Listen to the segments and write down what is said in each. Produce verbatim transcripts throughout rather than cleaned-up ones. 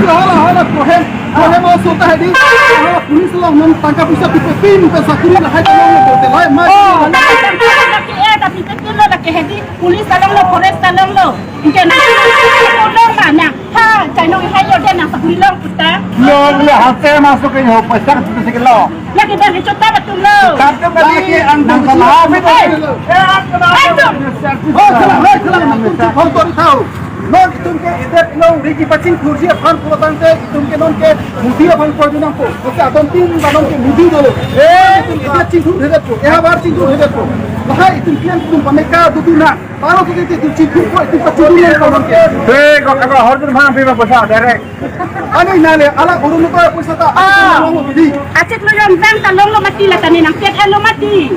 Hala, hala, kohem, kohem aso ta hedi. Hala, police along non tangka puisa pipe pin pe sakuri lahai ta long lo bote lai, ma. Oh, laki eh, tapi pin lo laki hedi. Police along lo, forest along lo. Ingke nang, nang, nang, nang, nang. Ha, chai nong hai yo de nang sakuri long puta. Long le hase masuk ke ho, paisa kita sikit lo. Lagi bagi chota betul lo. Tapi lagi ang nang salah. Eh, eh, tuh. Oh, salah, oh, salah, nang tuh, oh, sorry, tahu. Non itum ke edet long rigi pachingthurji aphan pulo tangte itum ke non ke Modi aphan porju nangpo. Oke, atom tin ba non ke Modi dolo. Eh, itum edet chingthur hedet po. Eh, habar chingthur hedet po. Lahai itum kian itum pameka dudu na. Paro tu ke tu chingthur ko tu pachuri le ko ke. He, ko ka hor tu phang phi ma poisa direct. Ani nale ala urun ko poisa ta. Ah. Long bidi. Achik lo yon bang ta long lo mati la tani nang pet lo mati.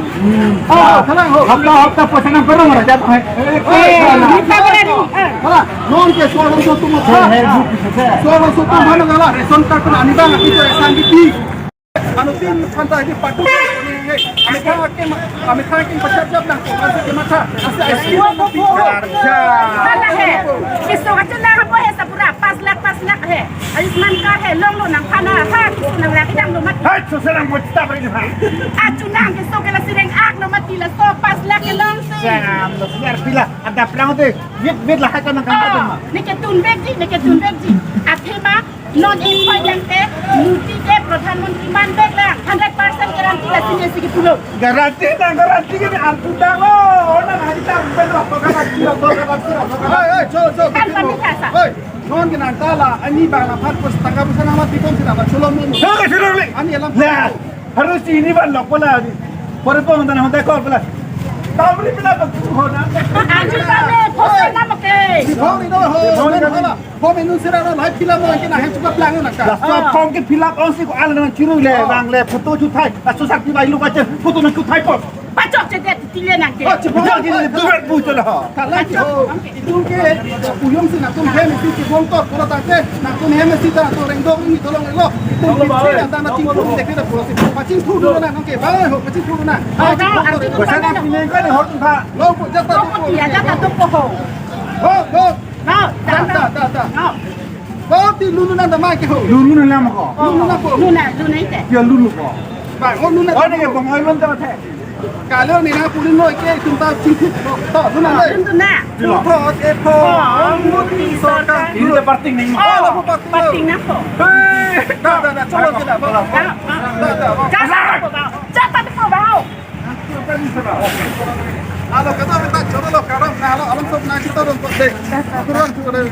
Oh, salang ho. Hapta hapta poisa nang perong raja tu hai. Eh, ni pa berani. Eh. Hala, non ke suara so tu mata. Suara so tu mana gala ration card pun ani bang kita sang bidi. Anu tin phanta di patu. Ami thang ke, ami thang ke pachap chap nang ko, asi ke matha, asi ice cream nang pi. Hala he. Kiso ka chuna ha po he sapura, pas lakh, pas lakh he. Ayushman card he, long lo nang phana, ha, kiso nang laki dam lo mat. Hai, so selang mo chita beri ha. Achu nang kiso ke la sireng ak lo mati la so pas lakh ke long si. Sam, lo siar pila, ada plang de. Wit, wit la hai ka nang kan. Oh, neke tunbek ji, neke tunbek ji. Athema, non ingkoi jangte, Modi ke Pradhan Mantri manbek lang, hundred percent guarantee la sini sigi pulo. Guarantee na, guarantee ke ni antu dang lo, na hari ta pen lo, ko ka sira, ko ka sira, ko ka. Hei, hei, cholo, cholo, kan kami kasa. Hei, non ke nang ta la, ani bang na phat pos tangka puisa nang mati pon sira, ba cholo mo. Cholo, cholo le. Ani alam. Nah. Harus ini ban lok pala di. Pore pong dan hoda kol pala. Tahu ni pala pag ho na. Anju kami, post na make. Di phone ni do ho. Phone ni do ho. Phone ni sira na live film mo ke na hem chupa plang na ka. Laso phone ke fill up on si ko al na chiru le bang le photo juthai. Laso sak di bai lu bache photo na juthai po. Pachok chedet tile nang ke. Oh, chipong. Jagi ni duet bu cholo ho. Kalang ho. Itum ke uyong si nangtum hem isi chibong tor pura tangte nangtum hem isi ta nangtum rengdok ni tolong lo. Itum bichi anta na chingthur dekhe da pura si. Pachingthur dulu nang ke. Bang ho, pachingthur nang. Basa na pineng ka ni ho tum pha. Lo po jata tu po. Iya jata tu po ho. Ho, ho. No, da, da, da, da. No. Ho ti lulu nang da mai ke ho. Lulu nang ko. Lulu nang ko. Luna, luna ite. Ya lulu ko. Bang, ho lulu nang. Ho ni ke bong oi lon ta the. Kalau ni na pulin noi ke itum ta chingthur to, to, to na dei. Itum to na. To, to, eh, to. Oh, Modi sarkar. Ini ta parting ning. Oh, lapu parting. Parting na to. Hei. Da, da, da, cholo ke da. Da, da. Da, da, da. Jata to ba. Jata to ba. Alo, kata kita cholo lo karam na lo, alam sob na kita dong ko dei. Kurang tu dei.